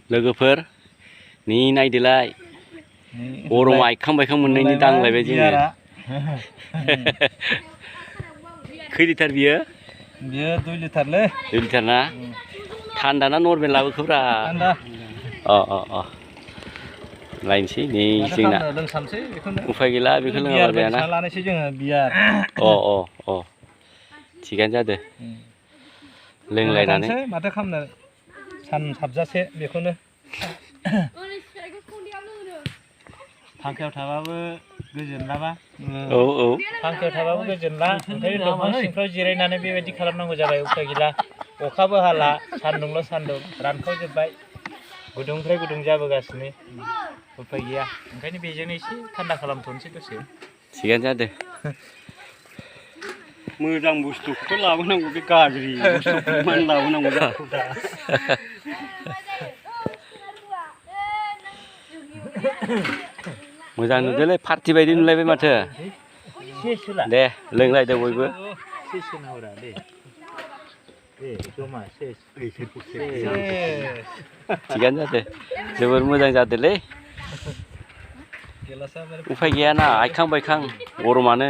लोगोफोर नि नायदोलाय गरमा आइखां बायखां मोननायनि दांलायबाय जोङो खै लिटार बियो 2 लिटारलै 2 लिटार ना थान्दा ना नर्मेल लाबोखोब्रा थान्दा अ लायनोसै नै जोंना लोंसामसै बेखौनो उफाय गैला बेखौ लोङाबा जायाना लानोसै जोङो बियार अ थिगानो जादों लोंलायनानै माथो खालामनो सान साबजासे बेखौनो फांखायाव थाबाबो गोजोनलाबा औ फांखायाव थाबाबो गोजोनला ओंखायनो दंफां सिंफ्राव जिरायनानै बेबायदि खालामनांगौ जाबाय उफाय गैला अखाबो हाला सान्दुंल' सान्दुं रानखावजोब्बाय गुदुंनिफ्राय गुदुं जाबोगासिनो उफाय गैया ओंखायनो बेजोंनो एसे थान्दा खालामथ'नोसै दसे थिगानो जादों मोजां बुस्थुखौथ' लाबोनांगौ बे गाज्रि बुस्थुखौ मानो लाबोनांगौ जाखो दा मोजां नुदोंलै पार्टि बायदि नुलायबाय माथो दे लोंलायदो बयबो थिगानो जादों जोबोर मोजां जादोंलै उफाय गैयाना आइखां बायखां गरमानो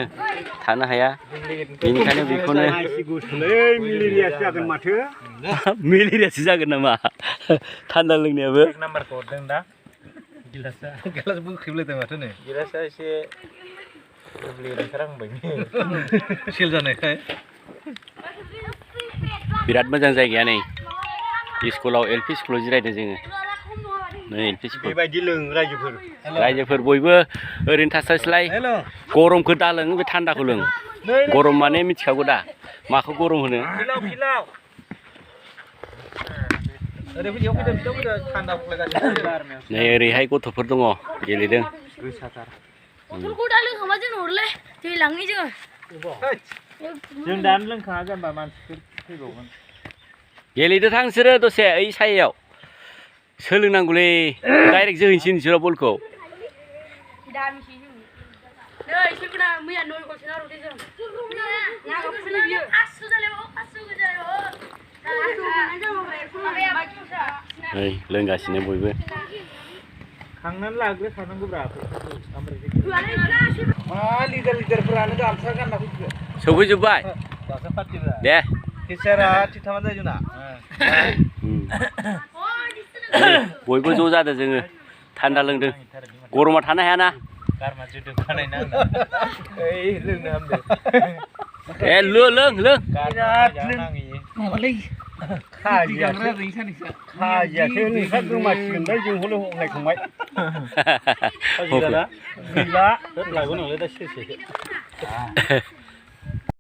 थानो हाया बेनिखायनो बेखौनो मेलेरियासो जागोन माथो मेलेरियासो जागोन नामा थान्दा लोंनायाबो नाम्बारखौ हरदों दा गिलास बोख्रेबलायदों माथो नै गिलासा एसे ओंखारहांबाय सेल जानायखाय बिराद मोजां जायगाया नै स्कुलाव एलपि स्कुलाव जिरायदों जोङो नै एलपि स्कुल बेबायदि लों रायजोफोर बयबो ओरैनो थास्लायस्लाय गरमखौ दा लों बे थान्दाखौ लों गरम माने मिथिखागौ दा माखौ गरम होनो नै ओरैहाय गथ'फोर दङ गेलेदों बथलखौ दा लोंखांबा जोंनो हरलै दै लाङै जोङो जों दानो लोंखाङा जाम्बा मानसिफोर फैबावगोन गेलेदो थां नोंसोरो दसे ओइ सायायाव सोलोंनांगौलै डाइरेक्ट जोहैनोसै नोंसोरो बलखौ नै इसोरखौना मैया 9 गल सोना हरदों जों नै लोंगासिनो बयबो खांनानै लाग्रोखानांगौब्रा लिडारफोरानो गामसा गानना फैखो सौफैजोब्बाय दे टिचारा थिथामा जायो जोंना बयबो ज' जादों जोङो थान्दा लोंदों गरमा थानो हायाना गारमा जुदो बानायना ओइ लोंनो हामदो ए लों बिराद माबालै खाजियासो नोंस्रा गोमासिगोनलाय जों हले हमलायखांबाय गैला लाबोनांलाय दा सेरसे